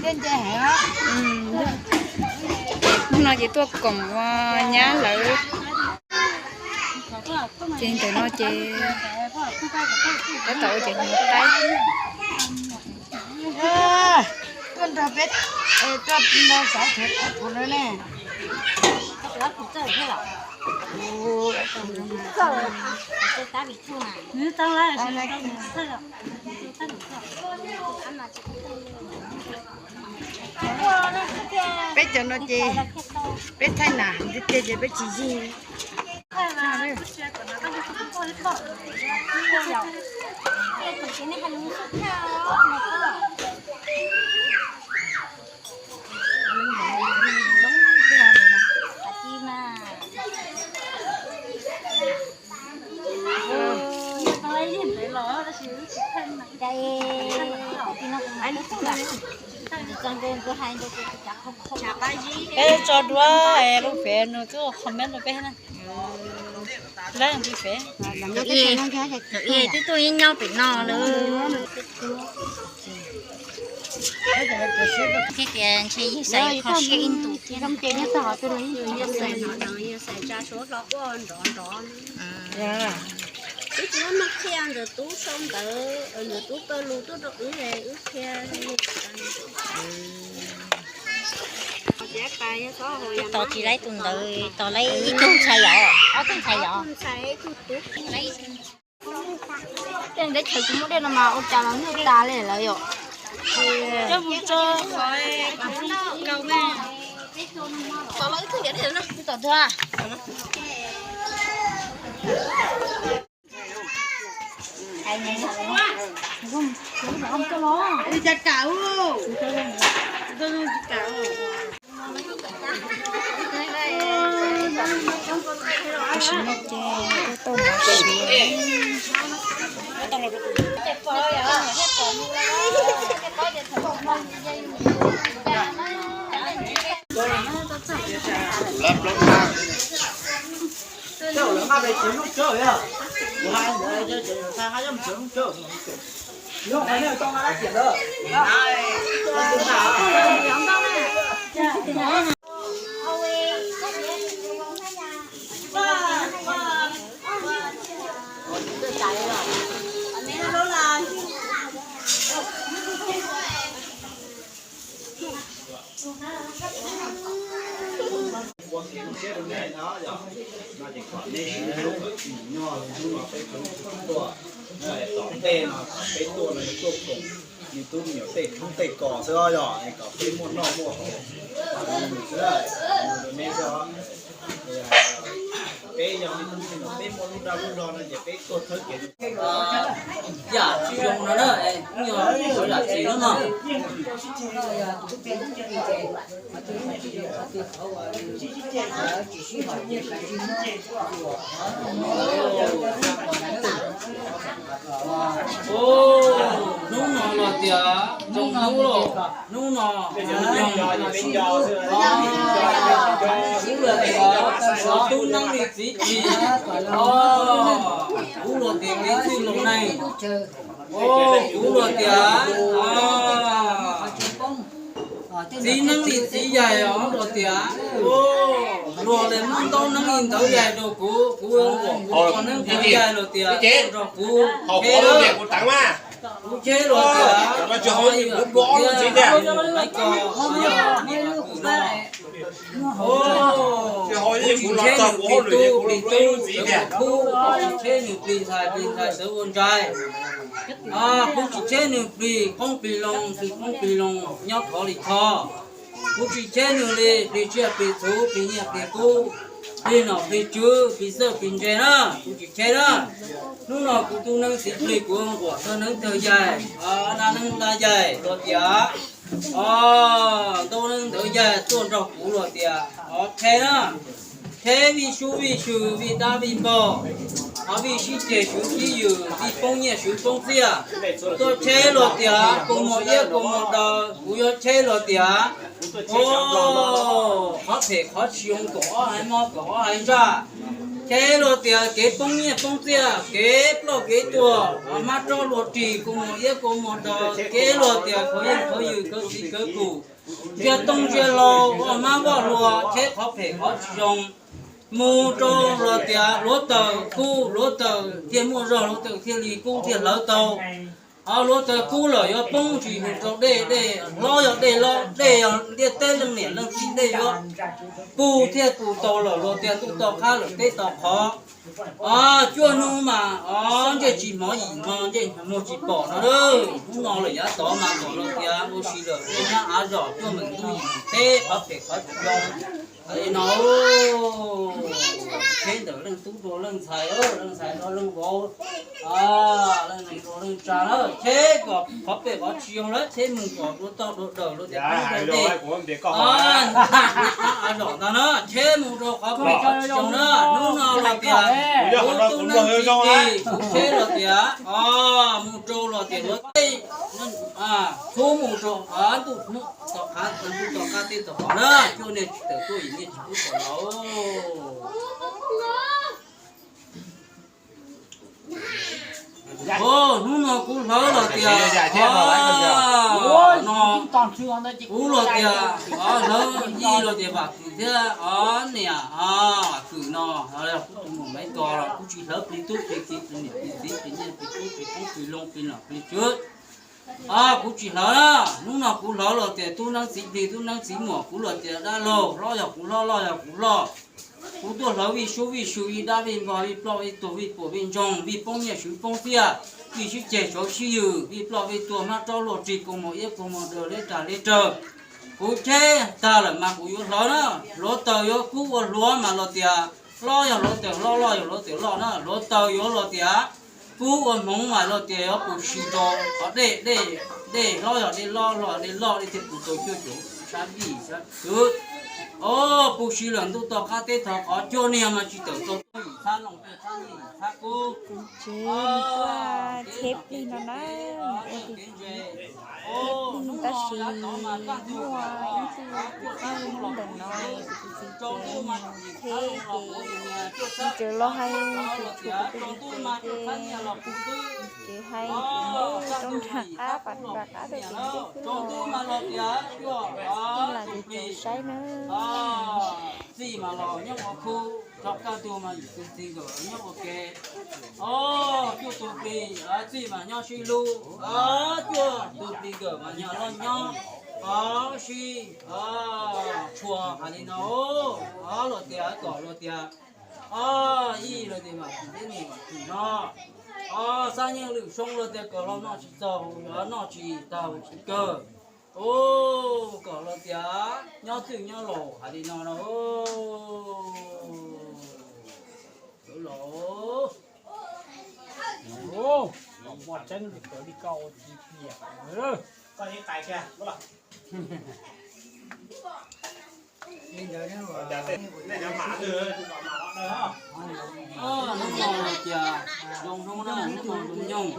Hnub no ces tuaj koom ua nyab lawv. Ces ntawm no ces tab tom ua cov hnyuv qaib. Tuaj nrog peb, tuaj nrog xav chaw kuv lawv ne. Peb cov no ces peb thaij nas ntiaj teb ces peb tsis yig. Peb tso duab es lub fev nws twb comment rau peb na. Lawv lub fev. Twb tuaj ib nyob pem no lawm. Thiab tias ntshe yus xav kho siab ib ntus thiab. Yus xav tsa suav hlo quaj nrov nrov. Wb tsis muaj neeg qhia ntawm tub sau ntawv, ntawm tub kaw lus tuaj rau wb, wb qhia. Tos tsis laib tus ntawd, tos laib ib tug ntxhais yom, ob tug ntxhais yom. Tej teb chaws tsis muaj dej no mas ua cas los nyuaj tas li lawm yom. Tam sim no ces tuaj tau hnav siav. Ua kev lub siab rau nej no yom, no ces kom nej sib hlub kom tsis nyuaj li hnub no peb tug tuaj, tom ntej no peb tuaj no yog tuaj koom nws tub me nyuam tej thoob tej kos xwb yom, es kom peb muaj noj muaj haus rau nws xwb, rau neb xwb. Peb yog me tub me nyuam peb muaj lub dag lub zog no ces peb tuaj thawb kev yam tsis zoo no na, yam txiv no no. Hnub no los tias zoo hnub los, hnub no yog, kuv los tias xov tub neeb li txiv plig, kuv los tias kev txwj laus neeg, kuv los tias txiv neeb li txiv yaig os, los tias luag li muab ntaub neeb li ntawd yaig rau kuv, kuv ua kuv txom neeb txom yaig los tias nrog kuv, kuv cheb los tias kuv tsis cheb nws plig tub plig tub sawv ua khub, kuv tsis cheb nws plig ntxhais plig ntxhais sawv ua ntsais. Kuv tsis cheb nws plig qoob plig loo, plig qoob plig loo nyob thov li thov. Kuv tsis cheb nws li plig tsiaj plig txhu, plig nyiaj plig kub, plig nom plig tswv, plig xawj plig ntse na, kuv tsis cheb na. Hnub no kuv tus neeg txiv plig kuv nquam txog neeb txog yaig, dab neeb dab yaig los tias, o, ntau neeb ntawd yaig tuaj nrog kuv los tias, o, cheb na. Cheb vij sub vij sw, vij dab vij npog, o, vij sib ceg swv sib ywm, vij poob nyiaj swv poob txiaj. Tuaj cheb los tias kua muag iab kua muag daw, kuv yuav cheb los tias, o, qhov phem qhov tsis zoo kom ob haiv mob kom ob haiv ntsaj. Kev luag tias kev poob nyiaj poob txiaj, kev ploj kev tuag, hmab roj luag rig, kua muag iab kua muag daw, kev luag tias khov yeej khov ywm, khov txiv khov kum, ntsia tooj ntsia hlau, vaj hmab vaj hlua, cheb qhov phem qhov tsis zoo, mus rau luag tias hluav taws kub, hluav taws thiaj muaj zog, hluav taws thiaj li kub thiaj hlawv tau. Hluav taws kub lawm yuav poob ntsis mus rau dej, dej hlob yog dej loj, dej yog ntiaj teb leej niam leej txiv, dej yuav pug thiaj pug tau lawm, luag tias ntuj to qab lawm teb to qhov. Cuaj hnub mas ntsej tsis hmov yim hmo, ntsej muag tsis pom no, hnub no lawm yav tod mas kom luag tias ua si lawm, dej nyab av zom cuaj meem ntuj yim meem teb, qhov phem qhov tsis zoo. Li no, tsheb ntawm leej tub rau leej ntxhais, leej ntxhais rau leej vauv, leej nees rau leej tsa na, tsheb kom qhov phem qhov tsis zoo lawm, tsheb mus kom dua toj dua daws, luag tias poob rau dej, av zom ntag na, tsheb mus rau qhov phem qhov tsis zoo na, hnub no luag tias kuv tub neej txiv tis, kuv tsheb luag tias, mus rau luag tias luag tej, txhub mus rau ntuj tom qab, ntuj tom qab teb tom qab na, cuaj niag tsis tawm tuaj yim niag tsis pub tawm los. Hnub no kuv hlawv los tias, no, kuv los tias, hlawv yij los tias Vam Kwm thiab, niam, Vam Kwm no, kuv tus muam Maiv Kos los kuv tsis hlawv plig tub plig ki, plig niam plig txiv, plig nyiaj plig kub, plig qoob plig loo, plig nom plig tswv. Kuv tsis hlawv na, hnub no kuv hlawv los tias tub neeb txiv plig, tub neeb txiv muam, kuv los tias dab laug, hlob yog kuv hlob, loj yog kuv loj. Kuv tuaj hlawv vij sub vij sw, vij dab vij npog, vij ploj vij tuag, vij puas vij ntsoog, vij poob nyiaj swv poob txiaj, vij sib ceg tsawv sib ywg, vij ploj vij tuag, hmab roj luag rig, kua muag iab kua muag daw, leb ras leb rawg. Kuv cheb tag lawm mas kuv yuav hlawv na, hluav taws yuav kub ua hluav mas los tias hlob yog hluav taws hlob, loj yog hluav taws loj na, hluav taws yuav los tias kub ua hmoov mas los tias yuav pus si rau qhov dej, dej, dej hlob yog dej loj, loj dej loj, dej thiaj pus tau cuaj caum sab vij sab kwv. Pus si lawm ntuj to qab teb to qhov, cuaj niag mas tsis tawm tau tuaj yim thab looj, cuaj thab nyiaj yim thab kub. Tsev nws tuaj cheb plig no na, ua tus tsev cheb plig tab sis muaj ib tug ntawm no, tus txiv ces nws cheb ces nws txawm los hais tus txiv, tus txiv ces nws tsev hais ces nws rau nram qab, pas nram qab rau tim ntej xwb los tij laug ces txaus saib na. Txij mas los nyob ua khu, tso kaj ntug mas yim tus plig nkawm nyob ua ke. Cuaj tus plig, txij mas nyob sib hlub, cuaj tus plig nkawm mas nyob loj nyob, sib tshua hais li no. Luag tias kom luag tias, yij luag tias mas tim teb nis mas tim no, xab nyeej lwm soob luag tias kom los noj tsis txaus, noj tsis tau tsis kawg. Kom luag tias nyob twj nyob laus hais li no no. Los, ua tseeb kawg li koj ua tsis tiag. Hnub no los tias zoo hnub na, hnub no zoo nyoog.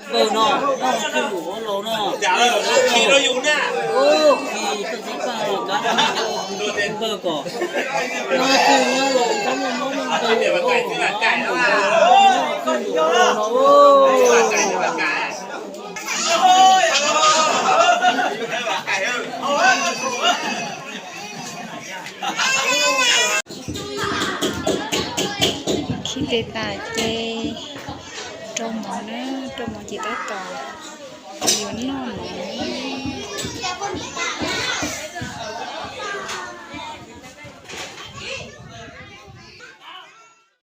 Npawg no, noj hwj lwm ua laus no. Ub, kis koj txiv paj los kav rau npawg kom noj hwj nyob laus txhob muaj mob muaj nkeeg. Noj hwj lwm ua laus no. Khib tes tas ces rau mov na, rau mov ces tab tom yuav noj mov.